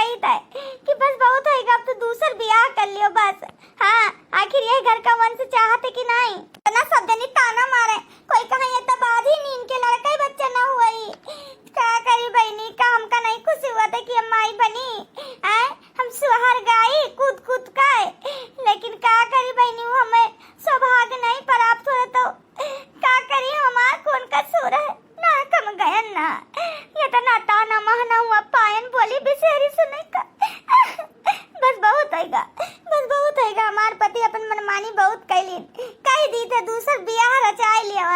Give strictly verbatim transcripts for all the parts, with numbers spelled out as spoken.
कही थे कि बस बहुत होइगा, अब तू दूसर बियाह कर लियो बस। हाँ, आखिर यही घर का वंश चाहत है कि नहीं? इतना सब जनी ताना मारे, कोई कहे ये तो बाज ही नीन के लड़का ही बच्चा ना हुआ ही। का करी बहनी, का हमका नहीं खुशी हुआ था कि हम माई बनी? आए, हम सुहर गाई कूद कूद के, लेकिन का करी बहनी, वो हमें सौभाग्य नहीं प्राप्त हुआ तो का करी, हमार कौन कसूर है? ना कम गयन ना, इतना ताना महना हुआ पायन बोली बिसेरी सुने का। बस बहुत होइगा, बस बहुत होइगा। हमार पति अपन मनमानी बहुत कैलिन, कह दी थे दूसर बियाह रचाई लिया।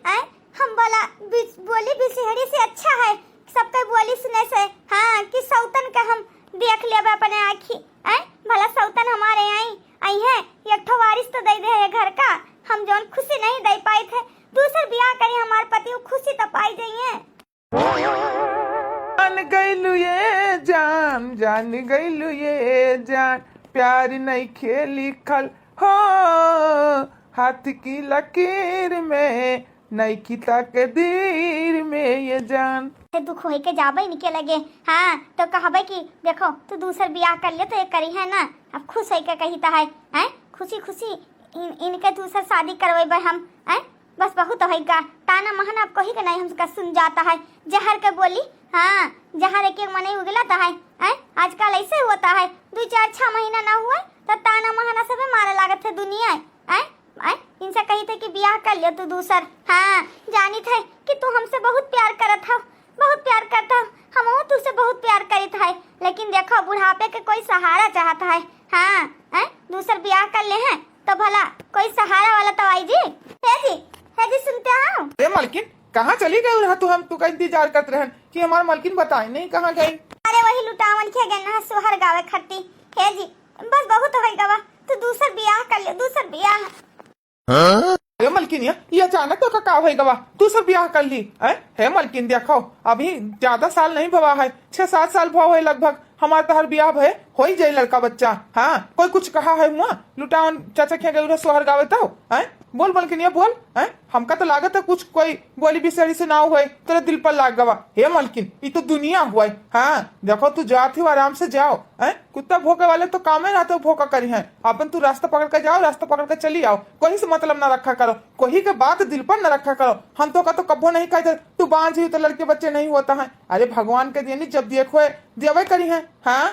हैं? हम बोला बिस-, बोली बिसेरी से अच्छा है सबके बोली सुने से, हाँ, कि सौतन का हम देख लेबे अपने आँखी। हैं? भला सौतन हमारे आई, आई हैं, एक ठो वारिस तो दे दे है घर का। हम जौन खुशी नहीं दे पाई थे, दूसर बियाह करी हमार पति, वो खुशी तो पाई जाइए। जान गइलू ये जान, जान गइलू ये जान, प्यार नइखे लिखल हो हाथ की लकीर में, नइखी तकदीर में ये जान। ते दुख होई के जाबे इनके लगे, हाँ, तो कहबे कि देखो, तू दूसर बियाह कर ले तो ये करी है ना। अब खुश होई के कही तो है, हैं? खुशी खुशी इन, इनके दूसर शादी करवेबे हम, हैं? बस बहुत होइगा, ताना महना अब कोही के नहीं हमका सुन जाता है। जहर के बोली, हाँ, जहर एक एक मनई उगलत है, हैं? आजकल ऐसे होता है, दो चार छह महीना ना हुए तो ताना महना सबे मारे लागत है दुनिया, हैं? हैं? इनसे कही थे कि बियाह कर लियो तू दूसर, हाँ, जानी थे कि तू हमसे बहुत प्यार करत हो, बहुत प्यार करत हो, हमहू तुझसे बहुत प्यार करित है, लेकिन देखो बुढ़ापे के कोई सहारा चाहत है, हाँ, हैं? दूसर बियाह कर ले हैं तो भला कोई सहारा वाला तो आई जी। हे जी, हे जी, सुनते हो? ए मालकिन, कहाँ चली गई रहा तू? हम तू का इंतजार करत रहन कि हमार मालकिन बताए नहीं कहाँ गई। अरे वही लुटावन के गए ना सोहर गावे खट्टी। हे जी, बस बहुत होइगा, तू दूसर बियाह कर ले, दूसर बियाह। ए मलकिनिया, ये अचानक तो का होइगा? दूसर बियाह कर ली, हैं? हे मलकिन, देखो, अभी ज्यादा साल नहीं भवा है, छह सात साल भवा है लगभग। हमार तहर बियाह भए, होई जाई लड़का बच्चा। हाँ, कोई कुछ कहा है हुआ? लुटावन चाचा के गए रहे सोहर गावे तो, हैं? बोल मलकिनिया, बोल, हैं? हमका तो लागत है कुछ कोई बोली बिसरी से ना हुए, तेरे दिल पर लाग गवा। हे मलकिन, ई तो दुनिया हुआ है। हाँ, देखो, तू जात ही आराम से जाओ, हैं? कुत्ता भोंके वाले तो कामे रहते हो भोंका करी हैं। अपन तू रास्ता पकड़ के जाओ, रास्ता पकड़ के चली आओ, कोई से मतलब ना रखा करो, कोई के बात दिल पर ना रखा करो। हम तो का तो कब्बो नहीं कहते, तू बांझ ही तो लड़के बच्चे नहीं होता है। अरे भगवान के देनी जब देखो है, देवे करी है। हाँ,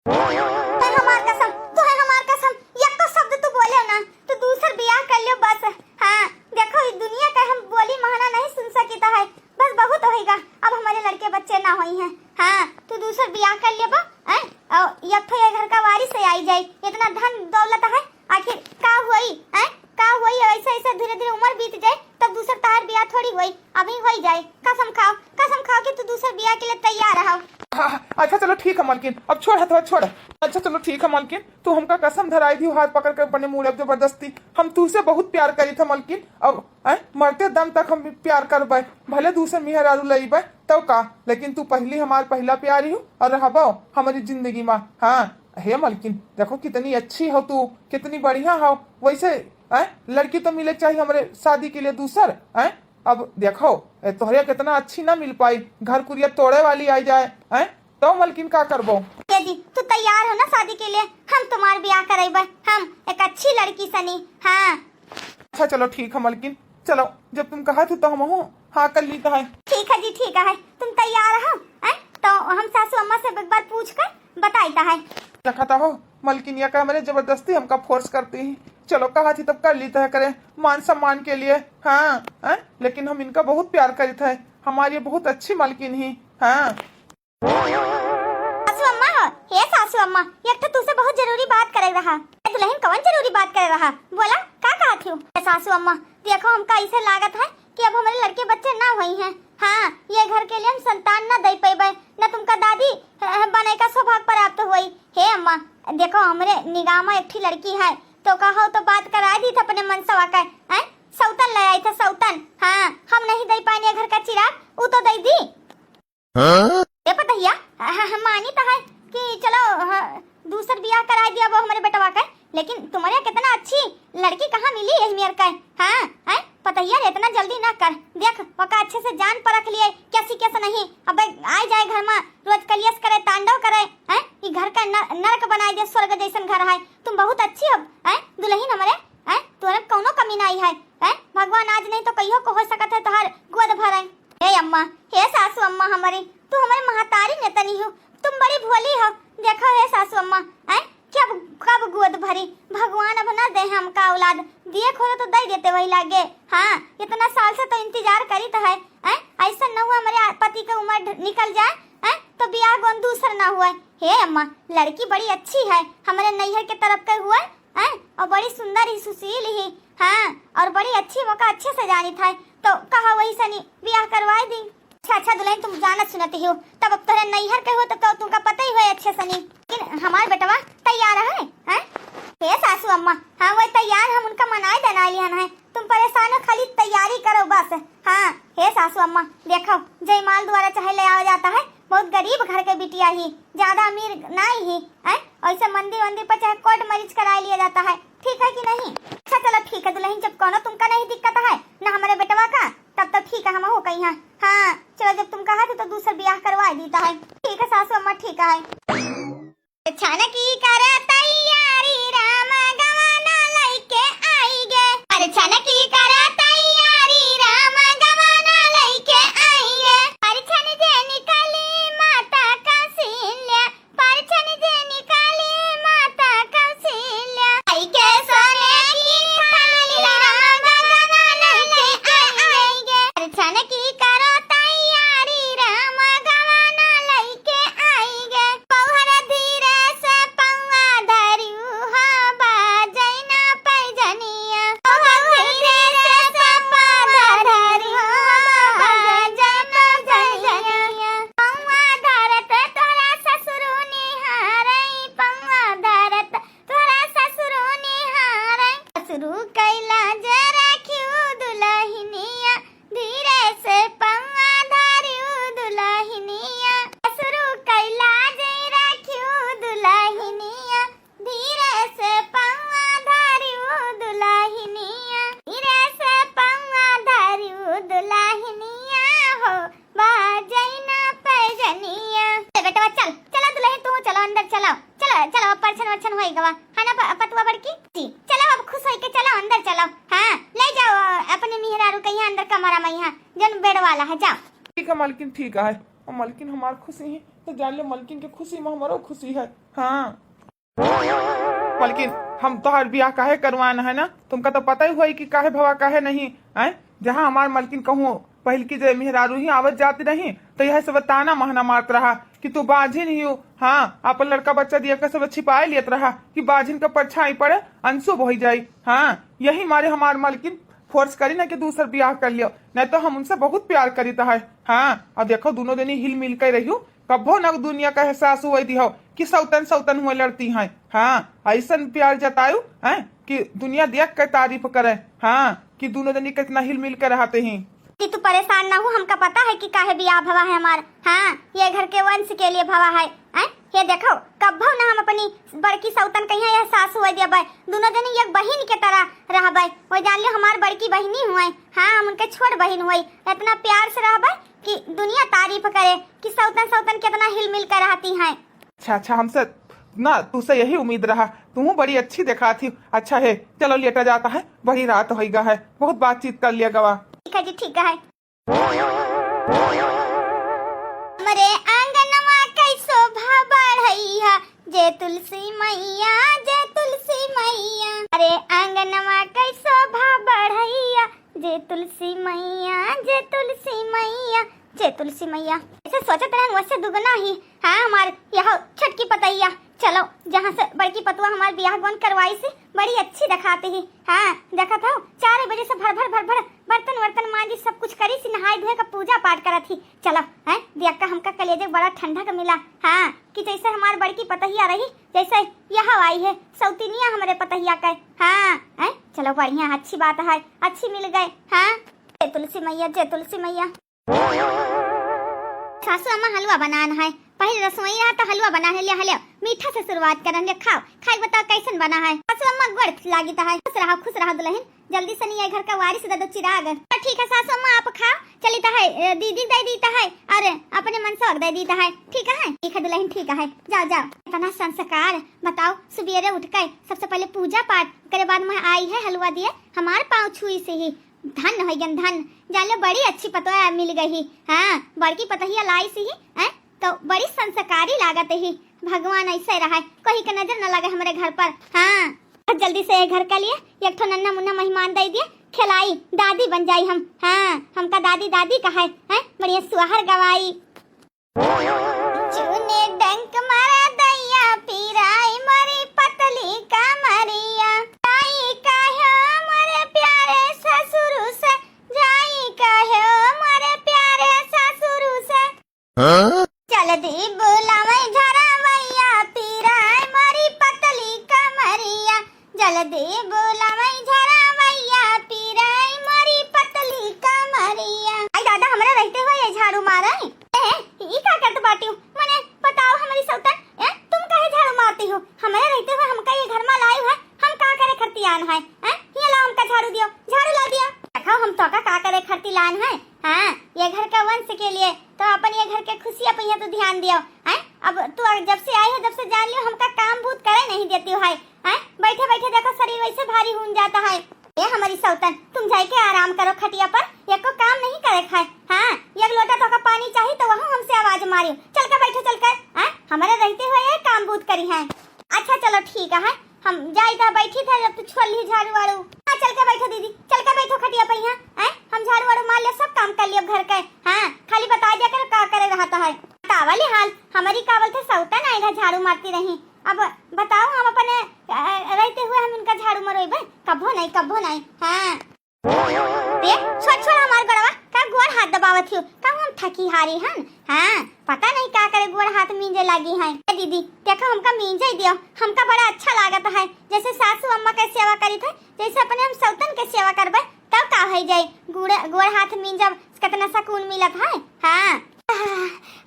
तू है हमार कसम, तू है हमार कसम, एक तो शब्द तू बोले ना, तू दूसर बियाह कर लियो बस। हाँ, देखो, ई दुनिया का हम बोली महना नहीं सुन सकित है, बस बहुत होइगा, अब हमारे लड़के बच्चे ना होई हैं। हाँ, तू दूसर बियाह कर लेबा, हैं? और एक ठो ये घर का वारिस से आई जाई, इतना धन दौलत है, आखिर का होई, हैं? का होई? ऐसे ऐसे धीरे धीरे उम्र बीत जाए, तब दूसर तहार बियाह थोड़ी होई, अभी होई जाए। कसम खाओ, कसम खाओ कि तू दूसर बियाह के लिए तैयार रहो। हाँ, अच्छा चलो ठीक है मलकिन, अब छोड़ हथवा, छोड़। अच्छा चलो ठीक है मलकिन, तू हमका कसम धराई दियो, हाथ पकड़ के अपने मुड़े जबरदस्ती। हम तू से बहुत प्यार करी था मलकिन, अब, हैं, मरते दम तक हम प्यार करबे, भले दूसर मेहरारू लईबे, तब का, लेकिन तू पहली हमार पहला प्यारी हो और रहबो हमारी जिंदगी में। हाँ, हे मलकिन, देखो कितनी अच्छी हो तू, कितनी बढ़िया हो। वैसे, हैं, लड़की तो मिले चाहिए हमारे शादी के लिए दूसर, हैं? अब देखो, ए, तोहरे कितना अच्छी ना मिल पाई, घर कुरिया तोड़े वाली आई जाए, हैं? तो मलकिन का करबो? ए जी, तू तैयार हो ना शादी के लिए? हम तुम्हार बियाह करैबे, हम एक अच्छी लड़की सनी। हाँ। अच्छा चलो ठीक है मलकिन, चलो जब तुम कहा थी तो हम हाँ कर ली तो है। ठीक है जी, ठीक है, तुम तैयार हो, हैं? तो हम सासू अम्मा से एक बार पूछ कर बताई तो है। देखा तो हो मलकिनिया का, मैंने जबरदस्ती हमका फोर्स करती ही। चलो कहा थी तब कर ली तो है करे, मान सम्मान के लिए। हाँ, हैं? लेकिन हम इनका बहुत प्यार करी थे, हमारी ये बहुत अच्छी मलकिन ही। हाँ। सासू अम्मा हो, हे सासू अम्मा, एक ठो तुमसे बहुत जरूरी बात करे रहा। ए दुल्हन, कौन जरूरी बात करे रहा? बोला, का कहत हो? ए सासू अम्मा, देखो, हमका ऐसे लागत है कि अब हमारे लड़के बच्चे ना होई हैं। हाँ, ये घर के लिए हम संतान ना दे पैबे, ना तुमका दादी, अ, बने का सौभाग्य प्राप्त होई। हे अम्मा, देखो, हमरे निगाह में एक ठी लड़की है, तो कहो तो बात करा दी था अपने मनसवा का, हैं? सौतन ले आई था, सौतन। हाँ, हम नहीं दे पानी घर का चिराग, वो तो दे दी। हाँ? ए पतहिया, ह-, ह-, हम मानी तो है कि चलो, ह-, दूसर बियाह कराई दिया वो हमारे बेटवा के, लेकिन तुम्हारे कितना अच्छी लड़की कहाँ मिली यही मेर के? हाँ, हैं? पतैया रे, इतना जल्दी ना कर, देख, ओका अच्छे से जान परख लिए, कैसी कैसे नहीं। अबे आइ जाए घर मा, रोज कलेश करे, तांडव करे, हैं? ई घर का नर-, नरक बनाइ दे, स्वर्ग जैसन घर है। तुम बहुत अच्छी हो, हैं? दुलहिन हमरे, हैं? तोरे कौनो कमी नाहीं है, हैं? भगवान आज नहीं तो कहियो को होइ सकत है तोहार गोद भरे। हे अम्मा, हे सासू अम्मा हमरी, तू हमरे महतारी ने तनी हो, तुम बड़ी भोली हो। देखो हे सासू अम्मा, हैं? कब, कब गोद भरी, भगवान अब ना दे हमका औलाद, दिए खोरे तो दइ देते वही लागे। हाँ, इतना साल से तो इंतजार करीत है, हैं? ऐसा न हुआ हमरे आ-, पति के उमर ढ-, निकल जाए, हैं? तो बियाह गौन दूसर ना हुए। हे अम्मा, लड़की बड़ी अच्छी है, हमरे नैहर के तरफ के हुए, हैं? और बड़ी सुंदर ही, सुशील ही, हाँ, और बड़ी अच्छी, मोका अच्छे से जानित है, तो कहा वही सनी बियाह करवाइ दी। अच्छा, अच्छा दुलहिन, तुम जानत सुनत ही हो, तब अब तोहरे नैहर के हो, तब तो तुमका पता ही होए अच्छे सनी। लेकिन हमार बेटवा तैयार है, हैं? हे सासू अम्मा, हाँ, वही तैयार, हम उनका मनाए देना लिहन है, तुम परेशान हो, खाली तैयारी करो बस। हाँ, हे सासू अम्मा, देखो, जयमाल द्वारा चाहे ले आवा जाता है, बहुत गरीब घर के बिटिया ही, ज्यादा अमीर नाहीं ही, हैं? ऐसे मंदिर वंदिर पर चाहे court marriage कराए लिया जाता है, ठीक है कि नहीं? अच्छा चलो ठीक है दुलहिन, जब कौनो तुमका नहीं दिक्कत है, ना हमरे बेटवा का, तब तो ठीक है, हम हो कहीं। हाँ, हाँ, चलो जब तुम कहा थे तो दूसर बियाह करवाइ दीता है। ठीक है सासू अम्मा, ठीक है। छनकी कर तैयारी राम गवाना लइके आइगे। अरे छनकी कर तैयारी राम गवाना लइके आइगे। अरे छन जे निकली माता कौशल्या, अरे छन जे निकली माता कौशल्या। लइके सोने की थाली राम गवाना लइके आइगे। अरे छनकी करो तैयारी राम गवाना लइके आइगे। पौहर धीरे से पौआ धरिउ हो, बाजै ना पैजनिया। पौहर धीरे से पौआ धरिउ हो, बाजै ना पैजनिया। पौआ धरत तोहरा ससुरु निहारै, पौआ धरत तोहरा ससुरु निहारै। ससुरु कैला जे राखिउ दुलहिनिया, धीरे से पौआ धरिउ दुलहिनिया। ससुरु कैला जे राखिउ दुलहिनिया, धीरे से पौआ धरिउ दुलहिनिया। धीरे से पौआ धरिउ दुलहिनिया हो, बाजै ना पैजनिया। ए बेटवा चल, चला दुलहिन तू चलो अंदर चलो। चलो, चलो अब परछन वरछन होइ गवा। है ना प-, पतुआ बड़की? जी, चलो अब खुश होइके चलो अंदर चलो। हाँ, ले जाओ अ, अपने मेहरारू के यहाँ अंदर कमरा मा, यहाँ जौन bed वाला है, जाओ। ठीक है मलकिन, ठीक है। और मलकिन हमार खुशी है तो जान ले मलकिन के खुशी मा हमरो खुशी है। हाँ। मलकिन, हम तोहार बियाह काहे करवान है ना, तुमका तो पता ही होई कि काहे भवा काहे नहीं, हैं? जहाँ हमार मलकिन कहूँ पहिलकी जे मेहरारू ही आवत जात रही, तो यह सब ताना महना मारत रहा कि तू बाझिन ही हो। हाँ, अपन लड़का बच्चा दिया के सब छिपाए लियत रहा कि बाझिन का परछाई पड़े, अनसुभ होइ जाई। हाँ, यही मारे हमार मलकिन force करी ना कि दूसर बियाह कर लियो, नहीं तो हम उनसे बहुत प्यार करीत है। हाँ, और देखो दोनों जनी हिल मिल के रहियो, कब्बो न दुनिया का एहसास हुए दिहो कि सौतन सौतन हुए लड़ती हैं। हाँ, ऐसन प्यार जतायु हैं कि दुनिया देख के तारीफ करे। हाँ, कि दोनों जनी कितना हिल मिल के रहते हैं। कि तू परेशान ना हो, हमका पता है कि काहे बियाह भवा है हमार। हाँ, ये घर के वंश के लिए भवा है। हैं? ये देखो, कब्बो ना हम अपनी बड़की सौतन कहिया एहसास हुए देबै। दोनों जनी एक बहिन के तरह रहबै। वो जान लियो हमार बड़की बहिनी हुए। हाँ, हम उनके छोट बहिन हुए। इतना प्यार से रहबै कि दुनिया तारीफ करे कि सौतन सौतन कितना हिल मिल कर रहती हैं। अच्छा, अच्छा, हमसे ना, तुझसे यही उम्मीद रहा। तू बड़ी अच्छी देखा थी। अच्छा है, चलो लेटा जाता है, बड़ी रात होइगा है, बहुत बातचीत कर लिया गवा। ठीक है जी, ठीक है। हमरे आंगनवा कैसो भा बढ़ैया, जे तुलसी मैया, जे तुलसी मैया। अरे आंगनवा कैसो भा बढ़ैया, जे तुलसी मैया, जे तुलसी मैया, जे तुलसी मैया। ऐसे सोचत रहन, वैसे दुगना ही। हाँ, हमार यह छोटकी पतैया, चलो, जहाँ से बड़की पतुआ हमार बियाह गौन करवाई से, बड़ी अच्छी दिखाती ही। हाँ, देखत हो, चार बजे से भर भर भर भर बर्तन वर्तन मांजी, सब कुछ करी सी, नहाए धोए का पूजा पाठ करत ही। चलो, हैं, दियक्का हमका कलेजे बड़ा ठंडा का मिला। हाँ, कि जैसे हमार बड़की पतहिया रही, जैसे यह आई है सौतिनिया हमरे पतहिया के। हाँ, हैं, चलो बढ़िया, अच्छी बात है, अच्छी मिल गए। हाँ, जय तुलसी मैया, जय तुलसी मैया। सासू अम्मा हलवा बनान है, पहले रसोई रहा तो हलवा बना है, ले हले मीठा से शुरुआत करन, ले खाओ, खाई बताओ कैसन बना है। सासू अम्मा गोड़ लागित है, खुश रहा, खुश रहा दुलहिन। जल्दी से नहीं, ये घर का वारिस दे दो चिराग। तो ठीक है सासू अम्मा, आप खाओ, चली तो है, ए, दीदी दे दी तो है, अरे अपने मनसवा के दे दी तो है। ठीक है, ठीक है दुल्हन, ठीक है, जाओ जाओ। इतना संस्कार बताओ, सुबेरे उठ के सबसे पहले पूजा पाठ करे, बाद में आई है हलवा दिए, हमार पाँव छुई से ही धन हो गन धन। जान लो बड़ी अच्छी पतोह मिल गई। हाँ, बड़की पतोहिया लाई से ही, हैं? तो बड़ी संस्कारी लागत ही। भगवान ऐसे रहे, कोई के नजर न लगे हमरे घर पर। हाँ, जल्दी से ये घर के लिए एक ठो नन्ना मुन्ना मेहमान दे दिए, खिलाई, दादी बन जाई हम। हाँ, हमका दादी दादी कहे, हैं? बढ़िया सुहर गवाई। चूने डंक मारा दैया, पिराई मरी पतली कमरिया। जाई कहो मोरे प्यारे ससुर से, जाई कहो मोरे प्यारे ससुर से। हाँ? जल्दी बुलावे झरवैया, पिराई मरी पतली कमरिया। जल्दी बुलावे झरवैया, पिराई मरी पतली कमरिया। आई दादा, हमरा रहते हुए ये झाड़ू मारे? ए, ई का करत बाटियो? मने बताओ हमरी सौतन, ए, तुम काहे झाड़ू मारती हो? हमरा रहते हुए हमका ये घर में लायू है, हम का करे खरतियान है? ए, ये लाओ हमका झाड़ू दियो, झाड़ू ला दियो। देखो हम तो का, का करे खरतिलान है? हाँ, ये घर का वंश के लिए तो अपन ये घर के खुशियाँ पे तो ध्यान दियो। हैं? अब तू जब से आई हो, जब से जान लियो, हमका काम भूत करे नहीं देती हो, है? हैं? बैठे बैठे देखो, शरीर वैसे भारी हुन जाता है। ये हमारी सौतन, तुम जाई के आराम करो खटिया पर, एको काम नहीं करे खाए। हाँ, एक लोटा तो का पानी चाहिए तो वहाँ हमसे आवाज मारियो, चल के बैठो, चल कर। हैं? हमारे रहते हुए ये काम भूत करी हैं। अच्छा चलो ठीक है, हम जाई था, बैठी था, जब तू छोड़ ली झाड़ू वाड़ू। हाँ, चल के बैठो दीदी, चल के बैठो खटिया पे यहाँ। हैं? हम झाड़ू वाड़ू मार ले, सब काम कर लियो घर के। हाँ, खाली बता दिया करो का करे रहता है। बतावा ले हाल, हमारी का बोलते सौतन आएगा झाड़ू मारती रही। अब बताओ हम अपने, अ, रहते हुए हम इनका झाड़ू मरोइबे? कभो नहीं, कभो नहीं। हाँ। देख, छोड़, छोड़ हमार गोड़वा, का गोड़ हाथ दबावत हियो? का हम थकी हारी हन? हाँ, पता नहीं का करे गोड़ हाथ मींजे लागी हैं। ए दीदी, देखो हमका मींजे दियो, हमका बड़ा अच्छा लागत है, जैसे सासू अम्मा के सेवा करी थे, जैसे अपने हम सौतन के सेवा करबे, तब का हो जाए? गोड़, गोड़ हाथ मींजब, कितना सुकून मिलत है। हाँ,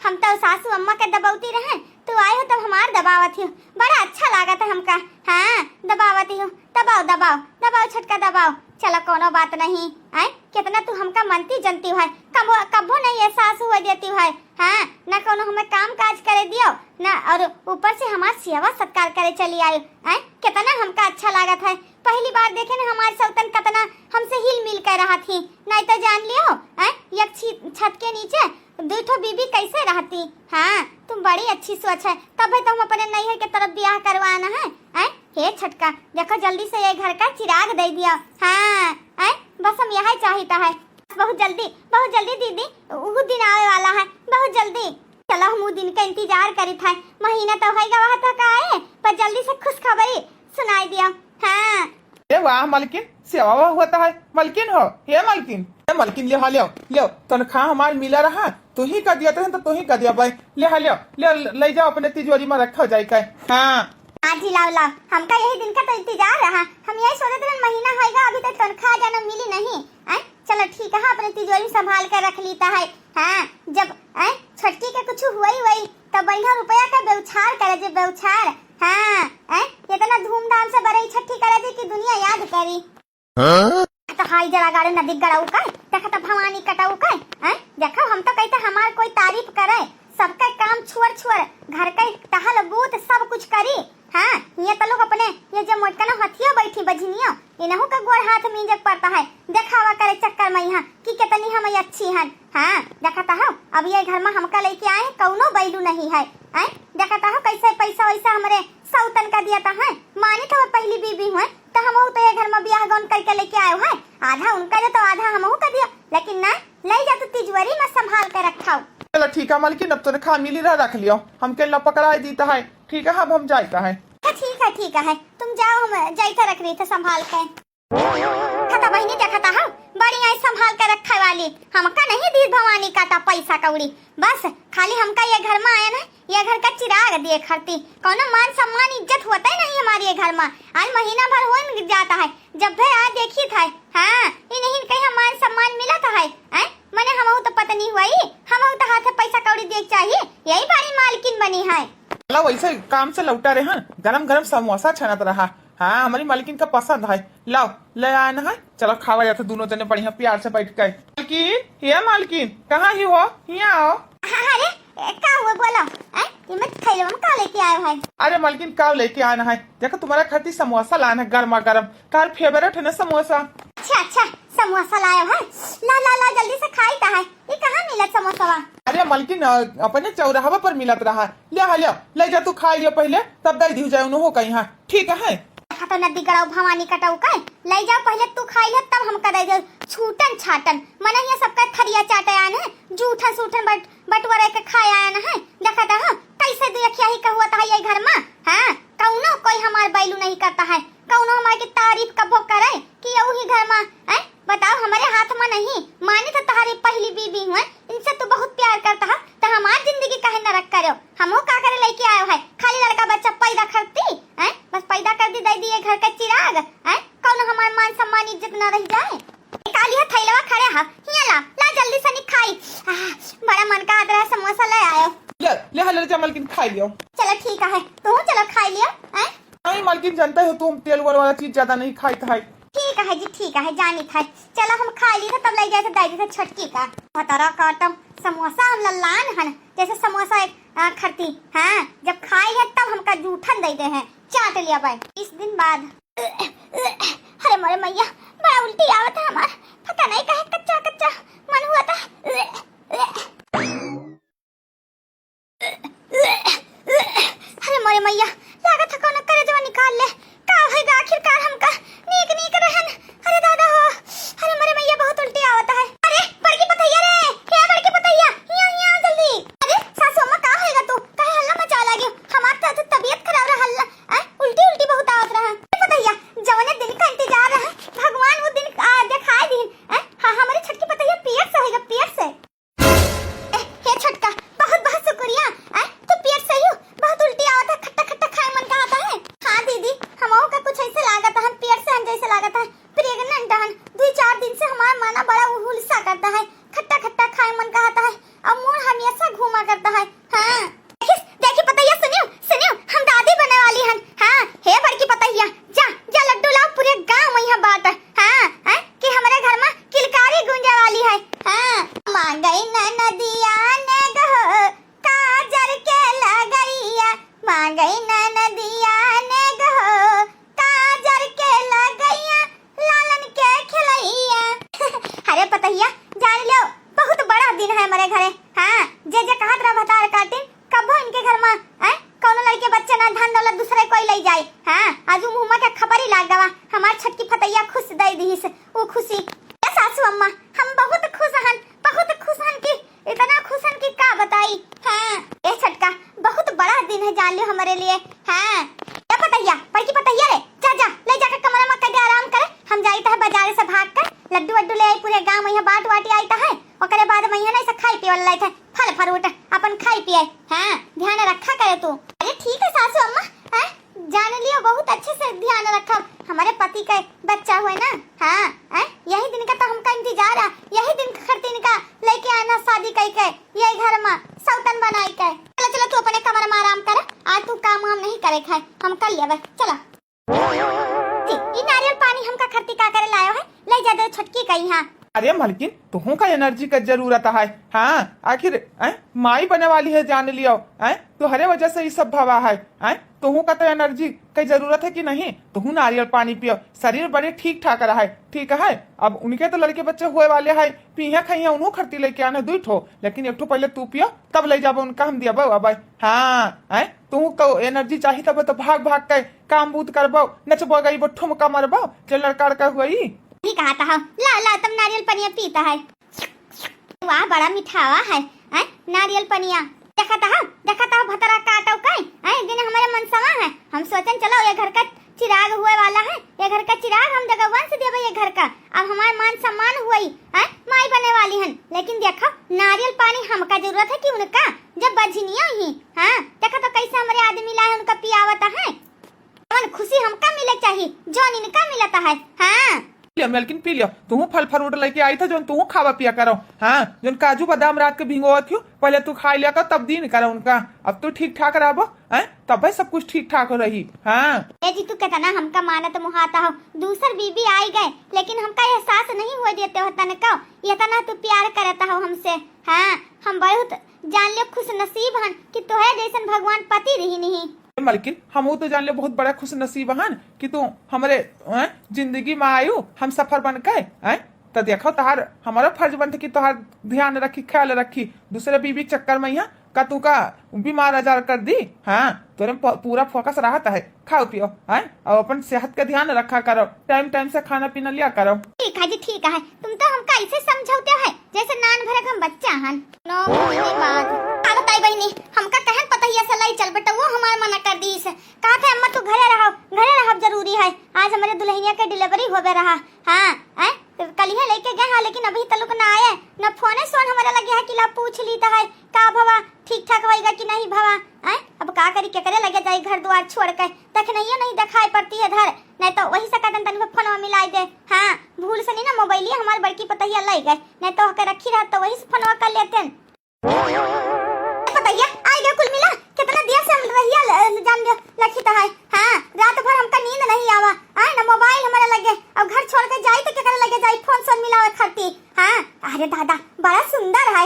हम तो सासू अम्मा के दबौती रहे, तू आए हो तब हमार दबावत हियो, बड़ा अच्छा लागत है हमका। हाँ, दबावत हियो, दबाओ, दबाओ, दबाओ छोटका, दबाओ। चलो, कोनो बात नहीं। आय, कितना तू हमका मनती जनती है, कबो, कबो नहीं एहसास हुए देती है। हाँ, ना कोनो हमें काम काज करे दियो, ना, और ऊपर से हमार सेवा सत्कार करे चली आयो। आय, कितना हमका अच्छा लागत है। पहली बार देखे ना हमार सौतन कितना हमसे हिल मिल कर रहत ही। नहीं तो जान लियो, आय, एक छी-, छत के नीचे दुई ठो बीबी कैसे रहती? हाँ, तुम बड़ी अच्छी सोच है, तब है तुम अपने नैहर के तरफ ब्याह करवाना है। हैं? हे छोटका, देखो जल्दी से ये घर का चिराग दे दिया। हाँ, हैं? बस हम यही चाहिता है। बहुत जल्दी, बहुत जल्दी दीदी, ऊ दिन आवे वाला है, बहुत जल्दी। चलो हम ऊ दिन का इंतजार करी था, महीना तो होइगा वहाँ तक आए, पर जल्दी से खुशखबरी सुनाई दिया। हाँ। ए वाह मलकिन, सेवा वाह होता है। मलकिन हो, हे मलकिन, हे मलकिन, ले हो, ले हो, ले हो, तनख्वाह हमार मिला रहा, तू ही का दिया, तो तू ही का दिया भाई, ले हो, ले हो, ले हो, ले जाओ अपने तिजोरी में रखा जाए का। हाँ। हाँ जी, लाओ, लाओ, हमका यही दिन का तो इंतजार रहा, हम यही सोचत रहन महीना होएगा, अभी तक तनख्वाह जानो मिली नहीं। आय, चलो ठीक है, अपने तिजोरी में संभाल के रख लीता है। हाँ, जब, आय, छोटकी के कुछ हुई हुई तो बढ़िया रुपया का व्यवचार करे जे व्यवचार। हाँ, हैं? इतना धूमधाम से बरई छठी करे जे कि दुनिया याद करी। हाँ? तो हाई जरा गाड़े नदी गड़ाऊ का, देखा तो भवानी कटाऊ का, हैं? देखो हम तो कहते हमार कोई तारीफ करे, सबका काम छुअर छुअर, घर का टहल बूत सब कुछ करी। हाँ, ये तो लोग अपने, ये जो मोटकनो हथियो बैठी बझनियो, इनहू का गोड़ हाथ मींजे के पड़ता है, देखावा करे चक्कर में यहाँ कि कितनी हम अच्छी हन। हाँ, देखता हो, अब ये घर में हमका लेके आए, कौनो value नहीं है। हैं? देखता हो, कैसे पैसा वैसा हमरे सौतन का दिया था, हैं? मानित हो पहली बीबी हुए, तो हमहू तो ये घर में बियाह गौन करके लेके आए हैं। आधा उनका दे तो आधा हमहू का दिया, लेकिन ना, ले जा तू तिजोरी में संभाल के रखाओ। चलो ठीक है मलकिन, अब तनख्वाह मिली रहा, रख लियो, हमके ला पकड़ाए दीता है। ठीक है, अब हम जाता है। अच्छा, ठीक है, ठीक है, तुम जाओ, हम जाइता रख रही थे संभाल के। खता बहिनी, देखता हो, बड़ी आई संभाल के रखे वाली, हमका नहीं दी भवानी काटा पैसा कौड़ी, बस खाली हमका ये घर में आए ना, ये घर का चिराग दिए खरती, कौनो मान सम्मान इज्जत होता ही नहीं हमारे ये घर में। आज महीना भर हो जाता है, जब भी आ देखी था, हाँ, इन्हीं कहीं मान सम्मान मिला था है, हैं? मने हमहू तो पत्नी हुई, हमहू तो हाथ पैसा कौड़ी देख चाहिए, यही बारी मालकिन बनी है। चलो वैसे काम से लौटा रहे हैं, गरम गरम समोसा छनत रहा, हाँ, हमरी मालकिन का पसंद है। लाओ, ले आए न है। चलो, खावा जात है दोनों जने बढ़िया प्यार से बैठ के। मालकिन, हे मालकिन, कहाँ ही हो? हियाँ आओ। अरे, का हुआ, बोलो। हैं? ये मत खाई लो, हम का लेके आए हो है? अरे मालकिन, का लेके आए न है? देखो, तुम्हारा खातिर समोसा लाए न है, गर्मा गर्म। तार favourite है ना समोसा। अच्छा, अच्छा, समोसा लाए हो है? ला, ला, ला, जल्दी से खाई ता है। ये कहाँ मिलत समोसवा? अरे मालकिन, अ, अपने चौराहवा पर मिलत रहा। ले, हाँ, ले, ले जा, तू खाई लियो पहले, तब दे दियो जाए उन्हों का यहाँ। ठीक है? देखा तो नदी गड़ाऊ भवानी कटाऊ का, ले जाओ पहले तू खाई ले, तब हमका दे दे। छूटन छाटन, मने ये सबका थरिया चाटे आन है, जूठन सूठन बट-, बटवरे के खाए आन है। देखा तो, हाँ, कैसे दुयखिया ही कहुआ था ये घर में, हाँ, कौनो कोई हमार value नहीं करता है, कौनो हमार की तारीफ कबो करे कि यहू ही घर में, हैं? बताओ, हमरे हाथ में नहीं, मानी तो तहारी पहली बीबी हुए, इनसे तू बहुत प्यार करता है, तो हमार जिंदगी काहे नरक करो? हमहू का करे लेके आयो है? खाली लड़का बच्चा पैदा करती, हैं? बस पैदा कर दी, दे दिए घर का चिराग, हैं? कौन हमार मान सम्मान इज्जत ना रह जाए? निकाली है थैलवा, खड़े हा, हिया ला, ला जल्दी से निकाई। आह, बड़ा मन का आदरा समोसा ले आयो। ले, ले हले जा मालकिन, खाई लियो। चलो ठीक है, तू चलो खाई लियो, हैं? नहीं मालकिन, जानते हो तुम तेल वाल वाला चीज ज्यादा नहीं खाई था। ठीक है जी, ठीक है, जानी था। चलो हम खाई ली तो तब ले जाए तो दाई दी तो छोटकी का। भतरा काटम, समोसा हम लल्लान हन, जैसे समोसा एक, आ, खरती, हाँ, जब खाई है तब हमका जूठन दे दे हैं, चाट लिया भाई। इस दिन बाद, अरे मोरे मैया, बड़ा उल्टी आवत है हमार, पता नहीं काहे कच्चा कच्चा मन हुआ था। अरे मोरे मैया, लागत है कौनो करेजवा निकाल ले। का होइगा आखिरकार हमका? नीक नीक रहन। अरे दादा हो, अरे मोरे मैया, बहुत उल्टी आवत है। अरे बड़की पतैया रे, हे बड़की पतैया, हिया हिया आ जल्दी। अरे सासू अम्मा, का होइगा तू? काहे हल्ला मचा लागे? हमार तो तबियत खराब रहा, हल्ला, आ, उल्टी उल्टी बहुत आवत रहा। अरे पतैया, जवने दिन का इंतजार रहा, भगवान वो दिन, आ, दिखाई दीन। आ, हाँ, हमारी छोटकी पतैया पियर से होइगा, पियर से। ए, हे छोटका, बहुत बहुत शुक्रिया। ए, तू पियर से ही हो? बहुत उल्टी आवत है, खट्टा खट्टा खाए मन कहत है। हाँ दीदी, हमहू का कुछ ऐसे लागत है, हम पियर से हन जैसे लागत है, pregnant हन। दुई चार दिन से हमार माना बड़ा हुलसा करता है, खट्टा खट्टा खाए मन कहता है, और मुंह हमेशा घूमा करता है। हाँ। देखिस, देखी पतैया, सुनियो, सुनियो, हम दादी बने वाली हन। हाँ, हे बड़की पतैया, जा, जा लड्डू लाओ, पूरे गांव में यहाँ बांट। हाँ, हैं, कि हमरे घर में किलकारी गूंजे वाली है। हाँ। मांगई ननदिया ने गहो, काजर के लगैया, मांगई ननदिया ने गहो, काजर के लगैया, लालन के खेलैया। अरे पतैया, जान लो, बहुत बड़ा दिन है हमारे घरे। हाँ, जे जे कहत रहा भतार काटिन, कबो इनके घर में, हैं, कौनो लड़के बच्चे ना, धन दौलत दूसरे कोई ले जाए। हाँ, आज उ मुँह के खबर ही लाग गवा, हमार छोटकी पतैया खुश दे दीस, उ खुशी। ए सासू अम्मा, हम बहुत खुश हन, बहुत खुश हन कि इतना खुश हन कि का बताई। हाँ, ए छोटका, बहुत बड़ा दिन है जान लियो हमारे लिए। हाँ, ए पतैया, बड़की पतैया रे, जा, जा, ले जाकर कमरा में कदे आराम करे, हम जाई तो है बाजार से भाग कर लड्डू वड्डू ले आई, पूरे गांव में यहाँ बांट वाटी आई तो है, ओकरे बाद में यहाँ नहीं से खाई पिए वाला लाए थे, फल फ्रूट अपन खाई पिए। हाँ, ध्यान रखा करे तू। अरे ठीक है सासू अम्मा, हैं? जान लियो, बहुत अच्छे से ध्यान रखब। हमारे पति के बच्चा हुए ना, हाँ, हैं? यही दिन का तो हमका इंतजार है, यही दिन के खातिर इनका लेके आना शादी कई के, ये घर में सौतन बनाई के। चलो, चलो, तू अपने कमरे में आराम कर, आज तू काम वाम नहीं करे खाए, हम कर लेबे, चलो। ई नारियल पानी हमका खरती का करे लायो है? ले जा दे छोटकी का यहाँ। अरे मलकिन, तुहू का एनर्जी का जरूरत है। हाँ, आखिर, हैं, माई बने वाली है, जान लियो, हैं, तुहरे वजह से ई सब भवा है, हैं, तुहू का तो एनर्जी का जरूरत है कि नहीं? तुहू नारियल पानी पियो, शरीर बड़े ठीक ठाक रहे, ठीक है। अब उनके तो लड़के बच्चे हुए वाले है, पीहे खाइए, उन्हों खरती लेके आने दुई ठो, लेकिन एक ठो पहले तू पियो, तब ले जाबो उनका हम दियाबो अब। हाँ, हैं, तुहू का एनर्जी चाही तब तो भाग भाग के काम बूत करबो, नचबो गईबो, ठुमका मरबो, जे लड़का लड़का हुई। ठीक कहत हो, ला, ला, तुम नारियल पनिया पीता है। वाह, बड़ा मिठावा है, हैं, नारियल पनिया। देखत हो, देखत हो, भतरा काटो कई, हैं, दिन हमारे मनसवा है। हम सोचन चलो ये घर का चिराग हुए वाला है, ये घर का चिराग हम जगह वंश देबे ये घर का। अब हमार मान सम्मान हुई, हैं, माई बने वाली हन। लेकिन देखो, नारियल पानी हमका जरूरत है कि उनका, जब बझनिया ही, हाँ, देखो तो कैसे हमारे आदमी लाए उनका पियावत है। जौन खुशी हमका मिले चाही, जौन इनका मिलता है। हाँ। लियो मलकिन, पी लियो। तुहू फल फ्रूट लइके आइत ह, जौन तुहू खावा पिया करो। हाँ, जौन काजू बादाम रात के भिंगोवत हियो, पहिले तू खाइ लिया कर, तब दिन करो उनका। अब तू ठीक ठाक रहबो, हैं? तबै सब कुछ ठीक ठाक रही। हाँ। ए जी, तू केतना हमका मानत मोहात हो, दूसर बीबी आइ गए, लेकिन हमका एहसास नहीं होइ देते हो तनिको, एतना तू प्यार करत हो हमसे। हाँ, हम बहुत जान लियो खुश नसीब हन कि तोहरे जैसन भगवान पति दिहिन ही। ए मलकिन, हमहू तो जान लियो बहुत बड़ा खुश नसीब हन कि तू हमरे, हैं, जिंदगी में आयु, हमसफर बन के, हैं? त देखो, तोहार, हमरो फर्ज बनत कि तोहार ध्यान रखी, ख्याल रखी। दूसरे बीबी चक्कर में यहाँ का तू का बीमार आजार कर दी? हाँ, तोरे प-, पूरा फोकस रहत है। खाओ पियो, हैं? और अपन सेहत का ध्यान रखा करो, टाइम टाइम से खाना पीना लिया करो। ठीक है जी, ठीक है। तुम तो हमका ऐसे समझौते हो जैसे नान भरे हम बच्चा हन। नौ महीने बाद। का बताई बहिनी, हमका कहन पतहिया से लाई चल बेटा, वो हमार मना कर दीस। कहा थे अम्मा तू घरे रहो, घरे रहब जरूरी है, आज हमरे दुल्हनिया के डिलीवरी होबे रहा। हाँ, हैं? कलिहे लेके गए हैं, लेकिन अभी तलुक ना आए, न फोने सोन हमारे लगे है कि ला पूछ ली तो है, का भवा, ठीक ठाक होइगा कि नहीं भवा, हैं? अब का करी, केकरे लगे जाई घर दुआर छोड़ के, देखनैया नहीं दिखाई पड़ती है इधर, नहीं तो वही से कहतन तनी फोनवा मिलाई दे। हाँ, भूल से नहीं ना मोबाइलिया हमार बड़की पतहिया लाई गए, नहीं तो ओके रखी रहत तो वही से फोनवा कर लेते। पतैया, आइ गयो कुल मिला। कितना देर से हम रहिया ल-, ल-, जान लियो, लखित है। हाँ, रात भर हमका नींद नहीं आवा। आए ना मोबाइल हमारे लगे, अब घर छोड़ के जाई तो केकरे लगे जाई फोन सोन मिलावे खाती। हाँ, अरे दादा, बड़ा सुंदर है।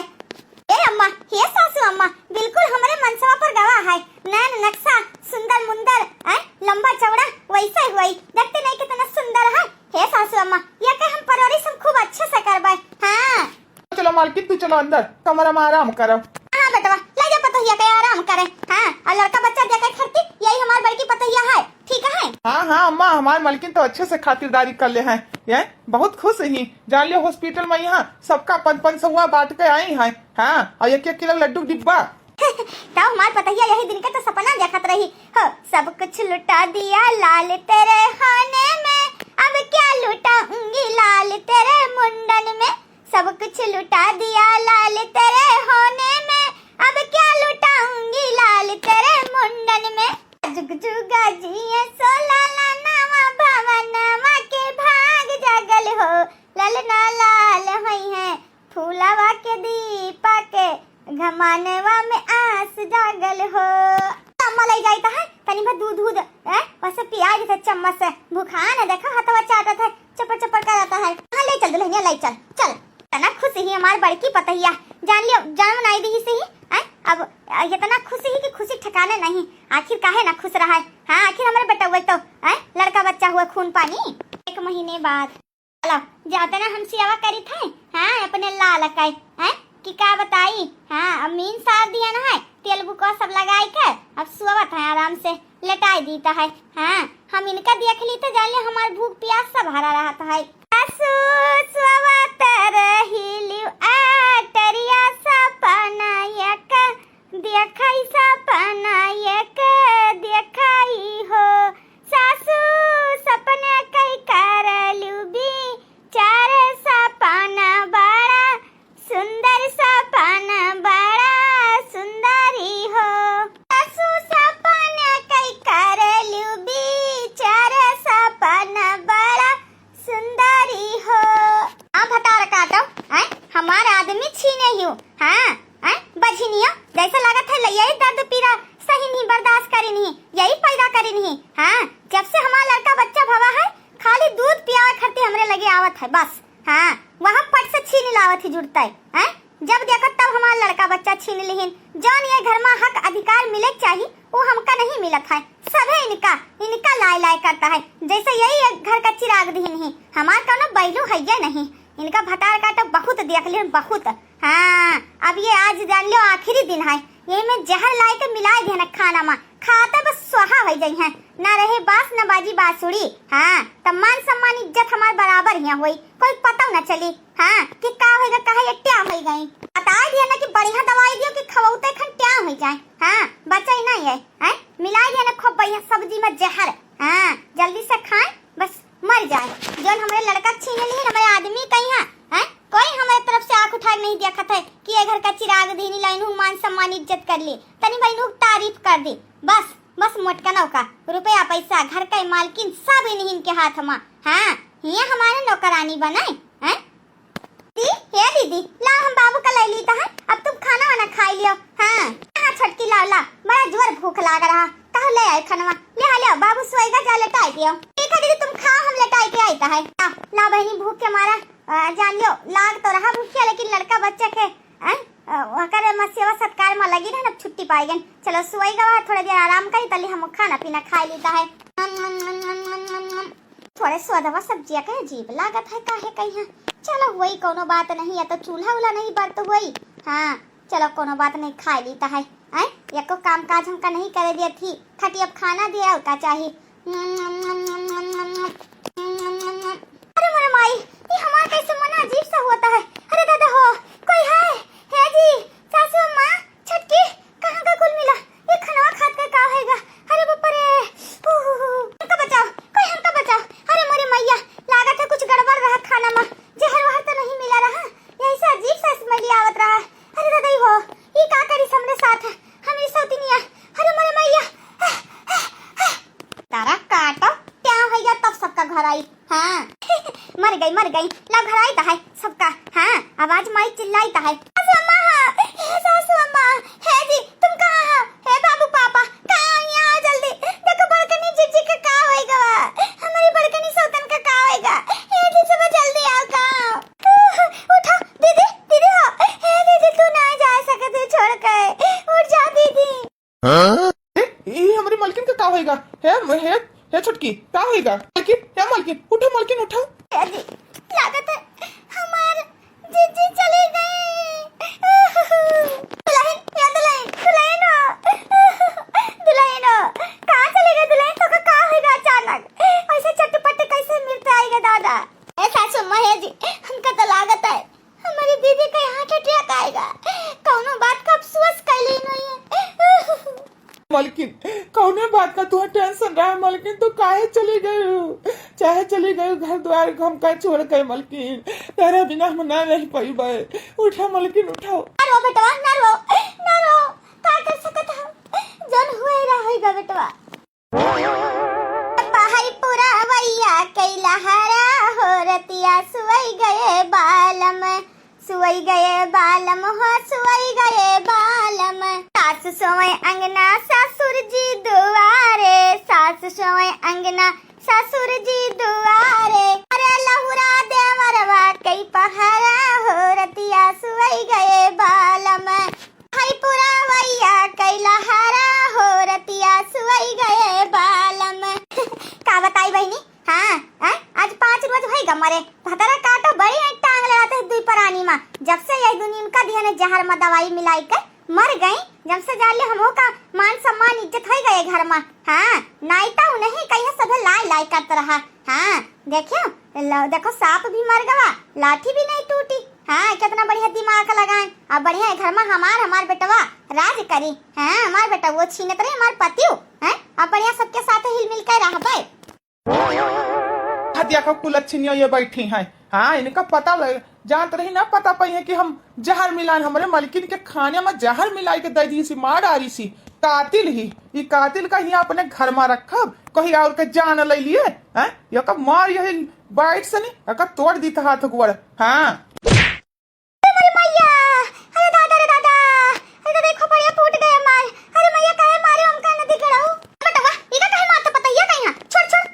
ए अम्मा, हे सासू अम्मा, बिल्कुल हमरे मनसवा पर गवा है। नैन नक्शा, सुंदर मुंदर, आए, लंबा चौड़ा, वैसा ही हुई। देखते नहीं कितना सुंदर है। हे सासू अम्मा, ये के हम परवरिश हम खूब अच्छे से करबे। हाँ। चलो मालकिन, तू चलो अंदर, कमरा में आराम करो। हाँ बेटवा, ले जा पतोहिया के आराम करे। हाँ, और लड़का बच्चा देखे खातिर यही हमार बड़की पतोहिया है, ठीक है? हाँ, हाँ अम्मा, हमार मालकिन तो अच्छे से खातिरदारी कर ले हैं। ये बहुत खुश ही। जान लियो हॉस्पिटल में यहाँ सबका पन-, पन सौआ बांट के आई हैं। हाँ, और एक एक किलो लड्डू डिब्बा। तो हमार पतोहिया यही दिन के तो सपना देखत रही। हो, सब कुछ लुटा दिया लाल तेरे होने में, अब क्या लुटाऊंगी लाल तेरे मुंडन में। सब कुछ लुटा दिया लाल तेरे होने में, अब क्या लुटाऊंगी लाल तेरे मुंडन में। जुग जुगा जिए सो लाला नवा भवनवा के भाग जागल हो, ललना लाल होई है फूलवा के दीपा के घमानवा में आस जागल हो। अम्मा लई जाइत है, तनी भर दूध, दूध, ए, वैसे पिया जैसे चम्मच से। भुखान है, देखा, हथवा चाटत है, चपर चपर करत है। हाँ, ले चल दुल्हनिया, ले चल, चल। तना खुश ही हमार बड़की पतहिया, जान लियो, जान बनाई दी से ही, ए, अब इतना खुश ही कि खुशी ठिकाने नहीं। आखिर काहे ना खुश रहा है? हाँ, आखिर हमारे बेटउए तो, ए, लड़का बच्चा हुआ, खून पानी। एक महीने बाद। चलो, जाते ना हम सियावा करी थे, हाँ, अपने लाल काई, हैं, कि का बताई, हाँ, अब मीन सार दिया ना है, तेल बुकवा सब लगाई के, अब सोवत है आराम से, लेटाई दीता है, हाँ, हम इनका देख ली तो जान ले हमार भूख प्यास सब हरा रहत है। सासू सोवत रही लियो, आ, टरिया सपना एक देखई सपना एक देखई हो, सासू सपना कई करलू बिचार सपना बड़ा सुंदर सपना बड़ा सुंदरी हो। सासू सपना कई करलू बिचार सपना बड़ा सुंदरी हो। आ भतार काटो, हैं? हमार आदमी छीने हियो। हाँ, हैं? बझिनियो, जैसे लागत है लइया ही दर्द पीरा सही नहीं बर्दाश्त करी नहीं, यही पैदा करी नहीं। हाँ, जब से हमार लड़का बच्चा भवा है, खाली दूध पियावे खातिर हमरे लगे आवत है बस। हाँ, वहाँ पट से छीन लावत ही जुड़ता है, हैं? जब देखत तब हमार लड़का बच्चा छीन लिहिन। जौन ये घर में हक अधिकार मिले चाही, वो हमका नहीं मिलत है। सभे इनका, इनका लाय लाय करता है, जैसे यही एक घर का चिराग दिहिन ही। हमार कौनो बैलू है ये नहीं। इनका भतार का तो बहुत देख लिहिन, बहुत। हाँ, अब ये आज जान लियो आखिरी दिन है, यही में जहर लाय के मिलाय दिहिन खाना में, खाते बस स्वाहा हो जाई हैं, ना रहे बास ना बाजी बांसुरी। हाँ, तब मान सम्मान इज्जत हमार बराबर हियाँ होई, कोई पता ना चली। हाँ, कि का होइगा, काहे ये ट्यां होई गई। बताई दिया ना कि बढ़िया दवाई दियो कि खवौते खन ट्यां होई जाए। हाँ, बचई नहीं है, हैं? मिलाई दिया ना खूब बढ़िया सब्जी में जहर। हाँ, जल्दी से खाए, बस मर जाए। जौन हमरे लड़का छीन ली, हमरे आदमी कहीं है, हैं? कोई हमरे तरफ से आँख उठा के नहीं देखत है कि ये घर का चिराग दीनी लाइन हूँ, मान सम्मान इज्जत कर ली, तनी बहनू तारीफ कर दी, बस। बस मोटकनौ का रुपया पैसा, घर के मालकिन सब इन्हीं के हाथ में। हाँ, हियाँ हमारे नौकरानी बनाए, हैं? दी, हे दीदी, लाओ हम बाबू का लै लीत है, अब तुम खाना वाना खाई लियो। हाँ, हाँ छोटकी, लाओ, लाओ, बड़ा जोर भूख लाग रहा, कहो लै आए खनवा, ले आ, ले आओ, बाबू सोएगा, जा लेटाई दियो। ठीक है दीदी, तुम खाओ, हम लेटाई के आइत है। लाओ, लाओ बहिनी, भूख के मारा, अ, जान लियो, लाग तो रहा भूखिया, लेकिन लड़का बच्चा के, हैं? अ, ओकर मसियवा सत्कार में लगी रहन, अब छुट्टी पाई गन। चलो सोई गवा, थोड़ा देर आराम करी, तली हम खाना पीना खाई लीत है। थोड़े स्वादवा सब्जिया के अजीब लागत है, काहे कहिया। चलो, वही कोनो बात नहीं, या तो चूल्हा उल्हा नहीं बरत हुई। हाँ, चलो, कोनो बात नहीं, खाई लीत है। आय, एको काम काज हमका नहीं करे दिया थी, खाटी अब खाना दिया, और का चाही। अरे मोरे माई, ये हमार कैसे मन अजीब सा होता है। अरे दादा हो, कोई है? हे जी, सासू अम्मा, छटकी, कहाँ का कुल मिला? ये खनवा खात का का होएगा? अरे बाप रे, हु, हु, हु, हु। हमका बचाओ, कोई हमका बचाओ। अरे मोरे मैया, लागत है कुछ गड़बड़ रहा खाना में, जहर वहर तो नहीं मिला रहा, यही से अजीब सा smell आवत रहा। अरे दादा हो, ये का करी हमरे साथ, हमरी सौतिनिया, अरे मोरे मैया। तारा काटो, क्या होइगा तब सबका घर आई। हाँ। मर गई, मर गई। ला घर आई त है सबका। हाँ, आवाज माई चिल्लाई त है। सासू अम्मा, हाँ। हे सासू अम्मा, हे जी, तुम कहाँ हो? हे बाबू पापा, कहाँ हो? यहाँ आओ जल्दी। देखो बड़कनी जीजी का का होइगा। हमारी बड़कनी सौतन का का होइगा। हे जी सब जल्दी आओ, कहाँ हो? उठो, दीदी, दीदी हो। हे दीदी, तू ना जा सकत है छोड़ के। उठ जा दीदी। हाँ? ए, ई हमरी मलकिन के का होइगा? हे, हे, हे छोटकी, का होइगा? मलकिन, हे मलकिन, उठो मलकिन, उठो। ए जी, लागत है हमार जीजी चली गई। दुल्हन, या दुल्हन, दुल्हन हो। दुल्हन हो, कहाँ चली गई दुल्हन? तोका का होइगा अचानक? ऐसे चटपट कैसे मिर्च आइगा दादा? ए सासू अम्मा, हे जी, हमका तो लागत है हमारी दीदी का heart attack आइगा। कौनो बात का अफसोस कैली नहीं है। मलकिन, कौने बात का तुहा tension रहा मलकिन? तू काहे चली गई हो? चाहे चली गई घर द्वार हमका छोड़ के मलकिन, तेरे बिना हम ना रह पइबे। उठा मलकिन, उठाओ। ना रो बेटवा, ना रो, ना रो। का कर सकत हम? जौन हुए रहा होइगा बेटवा। बहई पुरवैया कैला हरा हो रतिया सुवई गए बालम, सुवई गए बालम हो, सुवई गए बालम। सास सोए अंगना ससुर जी दुआरे, सास सोए अंगना ससुर जी दुआरे। अरे लहुरा देवरवा कई पहरा हो रतिया सुवई गए बालम। हई पुरवैया कैला हरा हो रतिया सुवई गए बालम। का बताई बहिनी, हाँ, हैं? आज पाँच रोज होइगा मरे। भतरा काटो बड़ी है टांग ले आते दुई परानी मा। जब से यही दुनिया उनका दिहने जहर मा दवाई मिलाई के मर गई, जब से जान ले हमहू का मान सम्मान इज्जत होई गए घर मा। हाँ, नाई तो उन्हीं कहिया सभे लाई लाई करत रहा। हाँ, देखियो, लो, देखो, सांप भी मर गवा, लाठी भी नहीं टूटी। हाँ, कितना बढ़िया दिमाग लगाएं। अब बढ़िया है घर मा हमार, हमार बेटवा राज करी। हाँ, हमार बेटा वो छीनत रही, हमार पतियो, हैं? अब बढ़िया सबके साथ हिल मिल के रहबे। हाँ, देखो, कुलच्छिनियो ये बैठी हैं। हाँ, इनका पता लग, जानत रही ना, पता पई है कि हम जहर मिलान, हमरे मलकिन के खाने मा जहर मिलाई के दे दी सी, मार डारी सी। कातिल ही, ई कातिल का हियाँ अपने घर मा रखब, कहीं और के जान ले लिए, हैं? यका मार यही बाइट से नहीं, यका तोड़ दी त हाथ गोड़। हाँ। अरे मोरे मैया, अरे दादा रे दादा, अरे दादा, खोपड़िया फूट गया मार। अरे मैया, काहे मारे हमका नदी के रहू? बेटवा, इका काहे मारत पतैया कहीं? छोड़, छोड़।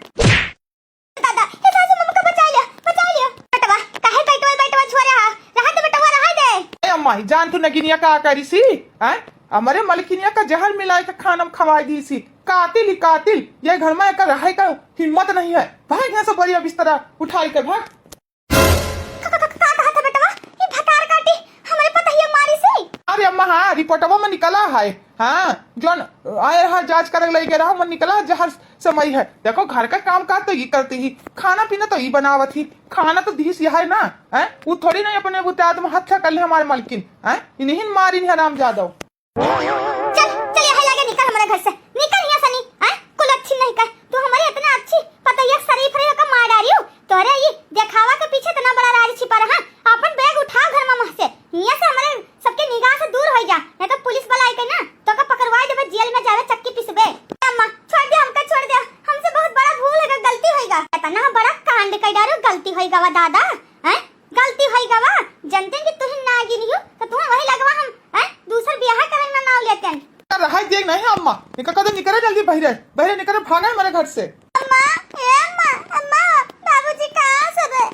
दादा, हे सासू, मम्मी का बचा लिया, बचा लिया। बेटवा, काहे पेटवा, पेटवा छुआ रहा? रहा दे बेटवा, रहा दे। ए अम्मा, जान तू नगिनिया का करी सी? हैं? हमरे मलकिनिया का जहर मिलाए के खाना में खवाई दी सी। कातिल ही कातिल, ये घर में एकर रहे का हिम्मत नहीं है। भाग यहाँ से, बढ़िया बिस्तरा उठाई के भाग। का, का, का, का कहत है बेटवा? ई भतार काटी हमरे पतहिया मारी सी? अरे अम्मा, हाँ, रिपोर्टवा में निकला है। हाँ, जौन आए रहा, जांच करे लई गए रहा, मन निकला जहर समय है। देखो, घर का काम काज तो ई करती ही, खाना पीना तो ई बनावत ही, खाना तो दीस यह है ना, हैं? वो थोड़ी नहीं अपने बुते आत्महत्या कर ले हमारे मलकिन, हैं? इन्हीं मारी नहीं हराम जादव। चल, चल, यहाँ लागे, निकल हमारे घर से, निकल यहाँ से, नहीं, हैं? कुल अच्छी नहीं कर, तू हमारी इतना अच्छी पतैया शरीफ रही का मार डारी हो, तोरे ये देखावा के पीछे इतना बड़ा राज छिपा रहा, अपन बैग उठाओ घर में से, यहाँ से हमारे सबके निगाह से दूर हो जा, नहीं तो पुलिस वाला आके ना तो का पकड़वाई देबे, जेल में जावे चक्की पिसबे। अम्मा, छोड़ दे, हमका छोड़ दे, हमसे बहुत बड़ा भूल है, गलती होइगा। इतना बड़ा कांड कर डारो, गवा दादा, हैं? गलती होई गवा, जनते कि तुहिन नागिन हियो, तो तुहें वही लगवा हम, हैं? दूसर बियाह करे में नाव लेते हैं। रहाई देख नहीं अम्मा, इनका कदम निकरे जल्दी बहिरे, बहिरे निकरे, भागा हमारे घर से। अम्मा, ए अम्मा, अम्मा, बाबूजी कहाँ से बे?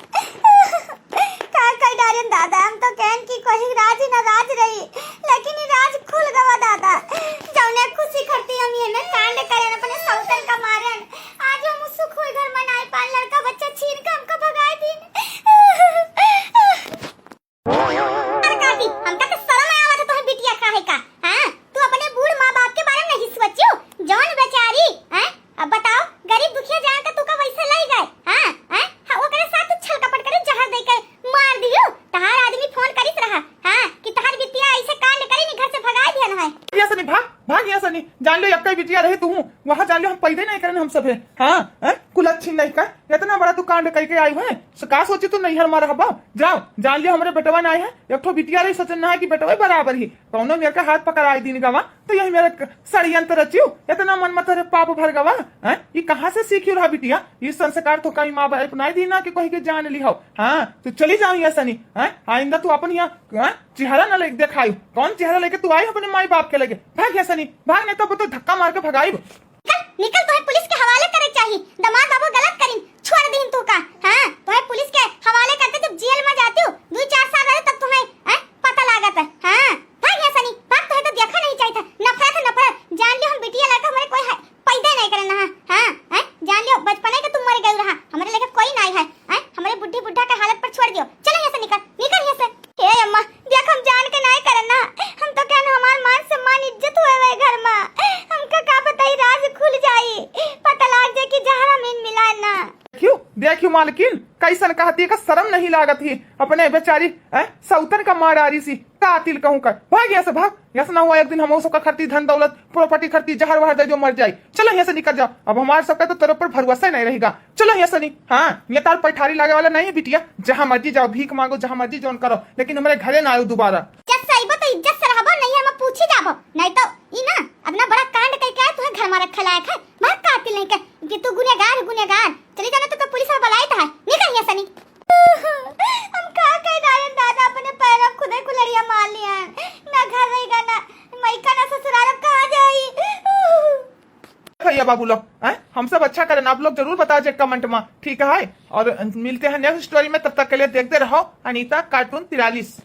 का कर डारेन दादा, हम तो कहन कि कोई राज ही ना राज रही, लेकिन ये राज खुल गवा दादा। जौने खुशी खरती हम ये में कांड करेन, अपने सौतन का मारेन, आज हम सुख हुई घर मनाए पान, लड़का बच्चा छीन के हमका भगाए दिन। अरे काकी, हमका तो शर्म आवत है तोहे बिटिया काहे का? हाँ, तू अपने बूढ़ माँ बाप के बारे में नहीं सोचियो? जौन बेचारी, हैं? अब बताओ, गरीब दुखिया जान के तू का वैसे लई गए? हाँ, हैं? हाँ, ओकरे साथ तू छल कपट करे, जहर दे के मार दियो। तहार आदमी फोन करिस रहा, हाँ, कि तहार बिटिया ऐसे कांड करी नी, घर से भगाए दिया ना है। यहाँ से नहीं भाग, भाग यहाँ से नहीं। जान लो, यक्का बिटिया रहे तू, वहाँ जान लो हम पैदा नहीं करन हम सभे। हाँ, हैं? कुल अच्छी नहीं का, इतना बड़ा तू कांड करके आई है। स-, का सोची तू नैहर में रहबा? जाओ, जान लियो हमरे बेटवा ना आए हैं। एक ठो बिटिया रही, सोचन ना है कि बेटवा बराबर ही। कौनो मेरे का हाथ पकड़ाई दीन गवा, तो यही मेरे क-, षड्यंत्र रचियो। इतना मन में तोरे पाप भर गवा, हैं? ये कहाँ से सीखियो रहा बिटिया? ये संस्कार तो कहीं माँ बाप नहीं दीना कि कोई के जान ली हो। हाँ, तू चली जाओ यहाँ सनी, हैं? आइंदा तू अपन यहाँ, हैं? चेहरा न ले देखाई। कौन चेहरा लेके तू आई अपने माई बाप के लगे? भाग यहाँ सनी, भाग, नहीं तो वो तो धक्का मार के भगाई। निकल, निकल, तोहे पुलिस के हवाले करे चाही। दमाद बाबू गलत करिन, छोड़ दीन तू का। हाँ, तोहे पुलिस के हवाले करते जब जेल में जाती हो, दो चार साल रहे तब तुम्हें, हैं, पता लागत है। हाँ, भाग यहाँ सनी, भाग, तोहे तो देखा नहीं चाहिए था। नफरत है, नफरत। जान लियो हम बिटिया लड़का हमारे कोई है, पैदा नहीं करना है। हाँ, हैं, जान लियो बचपने के तुम मर गए रहा, हमारे लेके कोई नहीं है। हैं, हमारे बुढ़ी बुढ़ा के हालत पर छोड़ दियो। चलो यहाँ से निकल, निकल यहाँ से। हे अम्मा, देख हम जान के नहीं करन ना, हम तो कहन हमार मान सम्मान इज्जत होए वै घर में। हमका का पता ई राज खुल जाई, पता लाग जाए कि जहर हम इन मिलाए ना। देखियो, देखियो मालकिन, कैसन कहती है, का शर्म नहीं लागत ही अपने बेचारी, हैं, सौतन का मार आ रही सी, कातिल कहूँ का। भाग यहाँ से, भाग यहाँ से, ना हुआ एक दिन हम सबका खरती धन दौलत, प्रॉपर्टी खरती, जहर वहर दे जो मर जाई। चलो यहाँ से निकल जाओ, अब हमारे सबका तो तेरे पर भरोसा ही नहीं रहेगा। चलो यहाँ से नहीं। हाँ, ये तार पैठारी लागे वाला नहीं है बिटिया, जहाँ मर्जी जाओ, भीख मांगो, जहाँ मर्जी जौन करो, लेकिन हमारे घरे ना आयो दोबारा। जस आइबो तो इज्जत से रहबो, नहीं हम पूछी जाबो, नहीं तो ई ना, इतना बड़ा कांड करके आए, तुम्हें घर में रखे लायक है, भाग कातिल नहीं के, कि तू गुनेगार है, गुनेगार। चली जाना तो, तो पुलिस में बुलाए था, निकल यहाँ से नहीं। हम का कह डाले दादा, अपने पैरों खुदे कुलड़िया मार लिया, ना घर रहेगा, ना मैका, ना ससुराल, अब कहाँ जाई? भैया बाबू लोग, हैं? हम सब अच्छा करें, आप लोग जरूर बताओ जे कमेंट में, ठीक है? और मिलते हैं नेक्स्ट स्टोरी में, तब तक के लिए देखते रहो अनीता कार्टून तिरालीस।